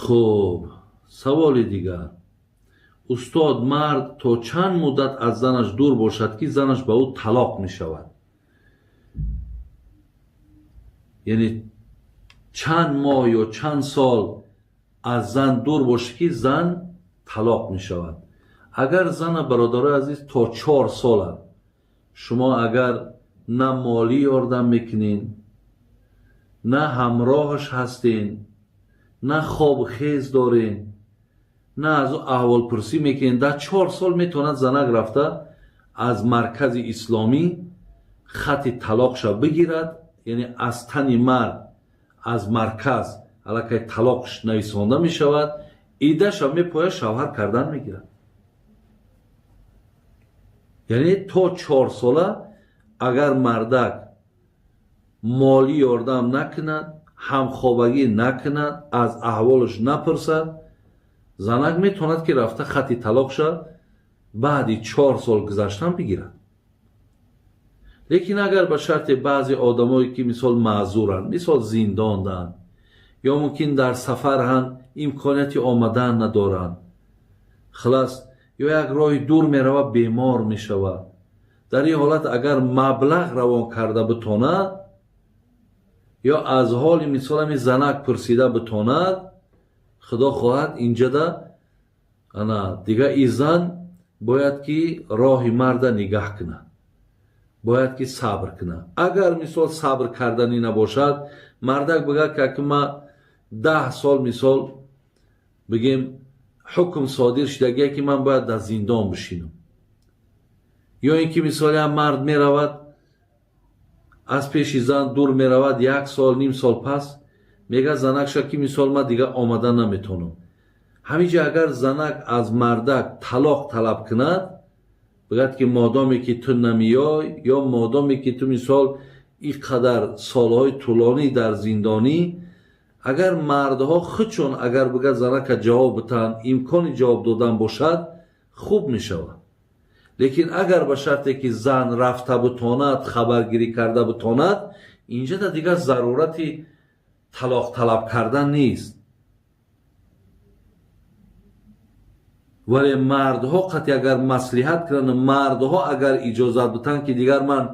Хуб, саволи дигар. Устод, мард то чанд муддат аз занаш дур бошад, ки занаш ба ӯ талоқ мешавад? Яъне чанд моҳ ё чанд сол аз зан дур бошад, ки зан талоқ мешавад? Агар зана, бародарои азиз, то 4 сола шумо агар на молӣ ёрдам мекунед, на ҳамроҳаш ҳастен, на хобу хез дорен, на аз ӯ аҳволпурсӣ мекунед, дар 4 сол метавонад занак рафта аз маркази исломӣ хати талоқша бигирад, яъне аз тани мард аз марказ аллакай талоқш нависонда мешавад, идаша мепояд, шавҳар кардан мегирад. Яъне то 4 сола агар мардак молӣ ёрдам накунад, ҳамхобагӣ накунад, аз аҳволаш напурсад, занак метавонад, ки рафта хати талоқша баъди 4 сол гузаштан бигирад. Лекин агар ба шарти баъзе одамое, ки мисол маъзуранд, мисол зиндонданд ё мумкин дар сафаранд, имконияти омадан надоранд, хулас, ё як роҳи дур меравад, бемор мешавад, дар ин ҳолат агар маблағ равон карда битонад ё аз ҳоли мисол ҳами занак пурсида битонад, худо хоҳад, инҷада ана дига и зан бояд ки роҳи марда нигаҳ кунад, бояд ки сабр кунад. Агар мисол сабр карданӣ набошад, мардак бигӯяд, ки аки ма 10 сол, мисол бигем, ҳукм содир шудагие, ки ман бояд дар зиндон бишинам, ё ин ки мисол як мард меравад, аз пеши зан дур меравад, як сол, ним сол пас мегӯяд занакша, ки мисол ман дига омада наметавонам. Ҳаминҷа агар занак аз мардак талоқ талаб кунад, бигӯяд, ки модоме ки ту намеёй ё модоме ки ту мисол ин қадар солҳои тӯлонӣ дар зиндонӣ, агар мардҳо худшон агар бигӯяд занака ҷавоб битаҳанд, имкони ҷавоб додан бошад, хуб мешавад. Лекин агар ба шарте ки зан рафта битонад, хабаргирӣ карда битонад, инҷада дигар зарурати талоқ талаб кардан нест. Вале мардҳо қатъи агар маслиҳат кунанд, мардҳо агар иҷозат битанд, ки дигар ман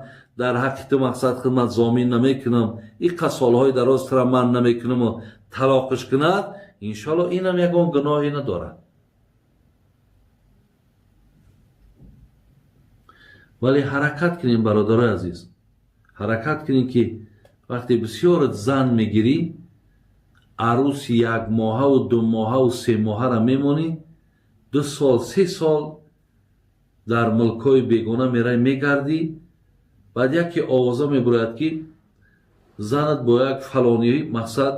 дар ҳаққи ту мақсад хидмат зомин намекунам, иққа солҳои дароз тура ман намекунаму талоқиш кунад, иншоалло инам ягон гуноҳе надорад. Вале ҳаракат кунем, бародарои азиз, ҳаракат кунем, ки вақте бисёр зан мегирӣ, арӯси якмоҳаву 2 моҳаву 3 моҳара мемонӣ, 2 сол, 3 сол дар мулкҳои бегона мерай, мегардӣ, баъд яке овоза мебурояд, ки занат бо як фалонӣ мақсад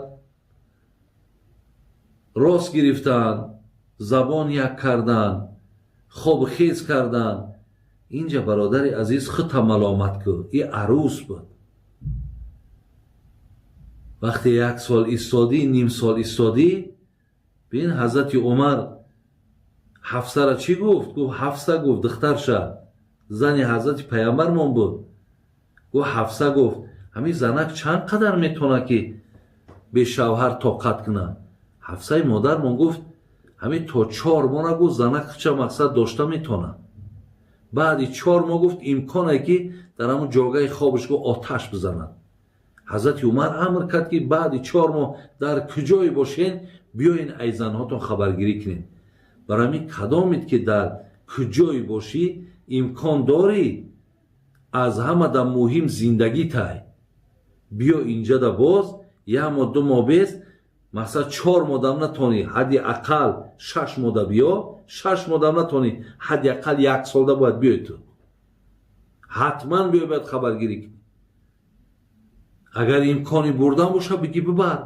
рост гирифтанд, забон як карданд, хобу хез карданд. Инҷа, бародари азиз, хута маломат кӯ, и арӯс буд. Вақте як сол истодӣ, ним сол истодӣ, бин, ҳазрати Умар Ҳафсара чӣ гуфт? Гуфт, Ҳафса, гуфт, духтарша, зани ҳазрати паямбармон буд, гуфт, Ҳафса, гуфт, ҳамин занак чанд қадар метавонад, ки бешавҳар тоқат кунад? Ҳафсаи модармон гуфт, ҳамин то 4 моҳ, гуфт, занак худша мақсад дошта метавонад. Баъди 4 моҳ, гуфт, имконе ки дар ҳамон ҷогаи хобаш, гуфт, оташ бизанад. Ҳазрати Умар амр кард, ки баъди 4 моҳ дар куҷое бошен, биёен, ай занҳотон хабаргирӣ кунед. Барои ҳамин кадомед ки дар куҷое бошӣ, имкон дорӣ, аз ҳамада муҳим зиндагӣ тай. Биё инҷада боз як моҳ, 2 моҳ бест, масалан 4 моҳ дам натонӣ, ҳадди ақал 6 моҳда биё, 6 моҳ дам натонӣ, ҳадди ақал як солда бояд биёй, ту ҳатман биё, бояд хабаргирӣ кунӣ. Агар имкони бурдан боша, бигӣ, бибар.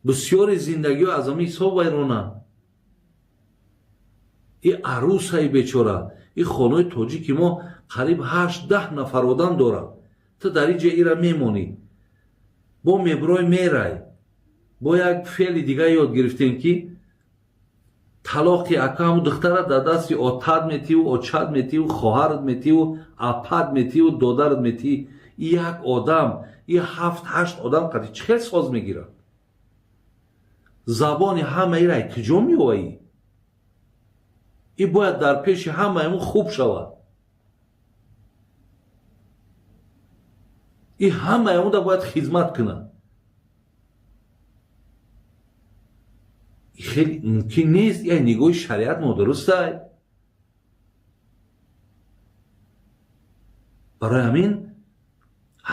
Бисёри зиндагиҳо аз ҳамин ҳисоб вайронанд. И арӯсаи бечора, и хонаи тоҷики мо қариб 8-10 нафар одам дорад, ту дар ин ҷа ира мемонӣ, бо меброй мерай. Бо як феъли дига ёд гирифтем, ки талоқи ака ҳамун духтара дар дасти отат метиву очат метиву хоҳарат метиву апат метиву додарат метӣ. И як одам, и ҳафт ҳашт одам қати чӣ хел соз мегирад? Забони ҳамаира куҷо меоӣ? И бояд дар пеши ҳамаи хуб шавад. И ҳамаи онда бояд хизмат кунад. Хеле мумкин нест, я нигоҳи шариат нодурустай. Барои ҳамин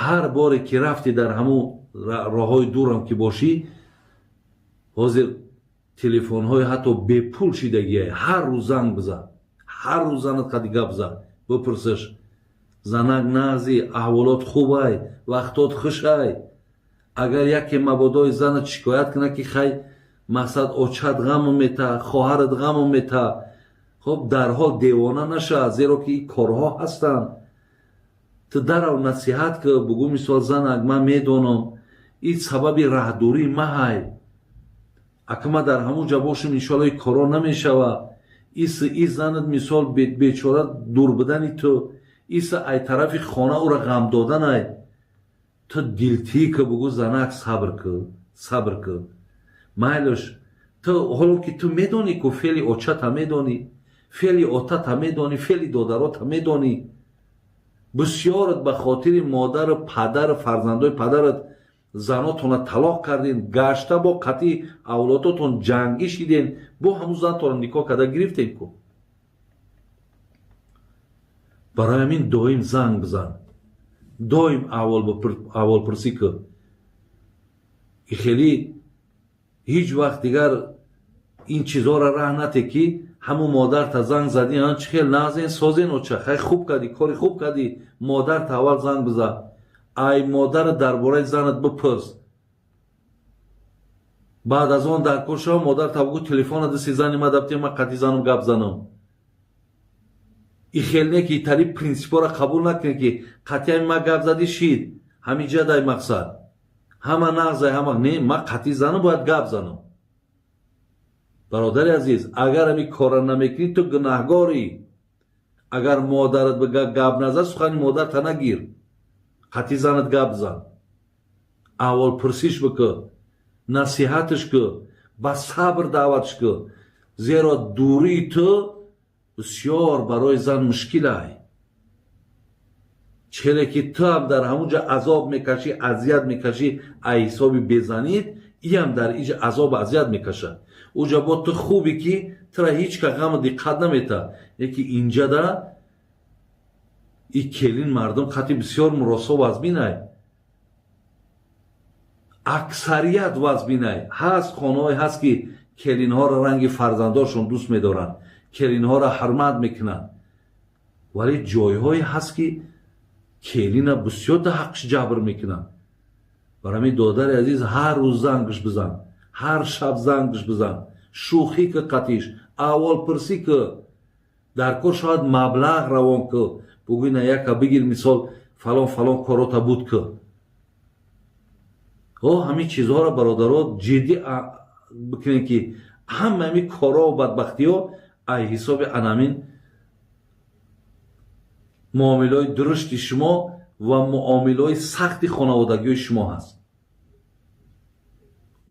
ҳар боре ки рафти дар ҳамун роҳҳои дурам ки бошӣ, ҳозир телефонҳои ҳатто бепул шидагия, ҳар рӯз занг бизан, ҳар рӯз занат қади гап зан, бипурсиш: занак нағзи, аҳволот хубай, вақтот хушай. Агар яке мабодои занат шикоят кунад, ки хай мақсад очат ғаму мета, хоҳарат ғаму мета, хоб дарҳол девона наша, зеро ки ин корҳо ҳастанд. Ту дарав насиҳат ки, бугӯ мисол: занак, ман медонам, ин сабаби раҳдурии маҳай, ака ман дар ҳамун ҷа бошам, иншоалло ин корҳо намешава. Иси и занат мисол бечора дур будани ту, иса ай тарафи хона ӯра ғам доданай. Ту дилтӣ ки, бугӯ: занак, сабр ки, сабр ки, майлаш. Ту ҳоло ки ту медонӣ ку, феъли очата медонӣ, феъли отата медонӣ, феъли додарота медонӣ. Бисёрат ба хотири модару падару фарзандои падарат занотонро талоқ кардин, гашта бо қатъи авлодотон ҷангӣ шиден, бо ҳамун занатонро никоҳ карда гирифтем ку. Барои ҳамин доим занг бизан, доим аҳволпурсӣ ку. И хеле ҳеҷ вақт дигар ин чизҳоро раҳ нате, ки ҳамун модарта занг задӣ, чӣ хел нағзен, созен, оча, хай хуб кардӣ, кори хуб кардӣ. Модарта аввал занг бизан, ай модара дар бораи занат бипурс. Баъд аз он дар кор шава, модарта бугӯ: телефона дасти зани ма дафти, ма қатъи занам гап занам. И хел не ки тари принсипҳоро қабул накунӣ, ки қатъиами ма гап задӣ шид, ҳаминҷа дай мақсад ҳама нағзай, ҳама не, ма қатъи занам бояд гап занам. Бародари азиз, агар ҳамин корро намекунӣ, ту гунаҳгорӣ. Агар модарат ба гап назад, сухани модарта нагир, қатъи занат гап зан, аҳволпурсиш бикӯ, насиҳатш кӯ, ба сабр даъватш кӯ, зеро дурии ту бисёр барои зан мушкилай. Челе ки ту ҳам дар ҳамун ҷа азоб мекашӣ, азият мекашӣ ай ҳисоби безанид, иам дар иҷа азобу азият мекашад. Уҷа бо ту хубе ки тура ҳеҷ ка ғаму диққат намета, яки инҷада и келин мардум қатъи бисёр муросо вазбинай, аксарият вазбинай. Ҳаст хонаҳое ҳаст, ки келинҳоро ранги фарзандошон дӯст медоранд, келинҳоро ҳурмат мекунанд, вале ҷойҳое ҳаст, ки келина бисёр да ҳаққш ҷабр мекунанд. Барои ҳамин, додари азиз, ҳар рӯз зангш бизан, ҳар шаб зангш бизан, шӯхӣ ки қатиш, аҳволпурсӣ ки, дар кор шояд маблағ равон ки, бугӯй: на яка бигир, мисол, фалон фалон корота буд ки. О ҳамин чизҳоро, бародаро, ҷиддӣ бикунем, ки ҳама ҳамин корҳо бадбахтиҳо ай ҳисоби анамин муомилаҳои дурушти шумо ва муомилаҳои сахти хонаводагиҳои шумо ҳаст.